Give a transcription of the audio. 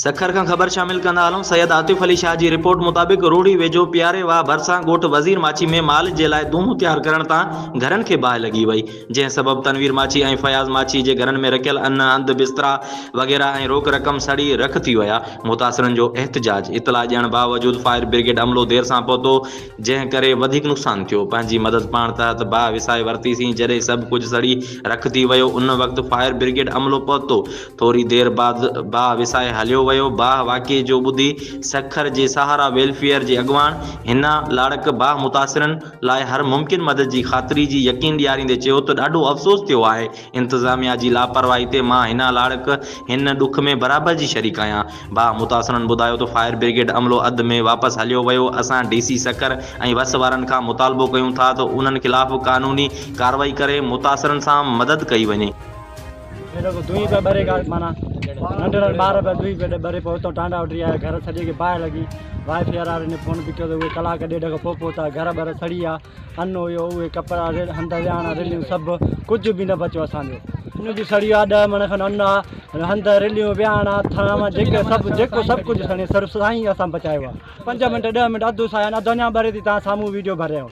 سکر کان خبر شامل ڪندا هلون سيد عاطف علي شاهه جي رپورٽ مطابق روهڙي ويجهو پياري واهه ڀرسان ڳوٺ وزير ماڇي ۾ مال جي لاء دونهون تيار ڪرڻ تان گهرن کي باهه لڳي وئي جنهن سبب تنوير ماڇي ۽ فياض ماڇي جي گهرن ۾ رکيل ان، هنڌ بسترا وغيره ۽ روڪ رقم سڙي رک ٿي ويا متاثرن جو احتجاج اطلاع ڏيڻ باوجود فائر برگيڊ عملو دير سان پهتو جنهن ڪري وڌيڪ نقصان ٿيو. پنهنجي مدد پاڻ تحت باهه وسائي ورتيسين، جڏهن سڀ ڪجهه سڙي رک ٿي ويو، ان وقت فائر برگيڊ عملو پهتو، ٿوري دير بعد باهه وسائي هليو ويو، باهه واقعي جو ٻڌي سکر جي سهارا ويلفيئر جي اڳواڻ حنا لاڙڪ باهه متاثرن لاء هر ممڪن مدد جي خاطري جي يقين ڏياريندي چيو ته ڏاڍو افسوس ٿيو آهي انتظاميا جي لاپرواهي تي مان حنا لاڙڪ هن ڏک ۾ برابر جي شريڪ آهيان. باهه متاثرن ٻڌايو ته فائر برگيڊ عملو اڌ ۾ واپس هليو ويو، اسان ڊي سي سکر ۽ وس وارن کان مطالبو ڪيون ٿا ته انهن خلاف قانوني ڪارروائي ڪري متاثرن سان مدد ڪئي وڃي. رڳو دونهين پيا ٻري گا معنيٰ ننڍڙا ٻار پيا دونهين پيا ٻري پوء اتان ٽانڊا اڏري آيا گهر سڄي کي باهه لڳي وائي فيئر وارن فون به ڪيو ته اهي ڪلاڪ ڏيڍ کان پوء پهتا گهر ٻر سڙي ويا ان هيو اهي ڪپڙا هنڌ ويهاڻا رليون سڀ ڪجهه به نه بچيو اسان جو ان به سڙي ويو آ ڏهه مڻ کن ان آ هنڌ رليون ويهاڻا ٿانو جيڪي سڀ جيڪو سڀ ڪجهه سڙي صرف سائين اسان بچايو آ پنج منٽ ڏهه منٽ اڌ سايا اڌ اڃا ٻري ٿي تان سامهون ويڊيو ڀريو.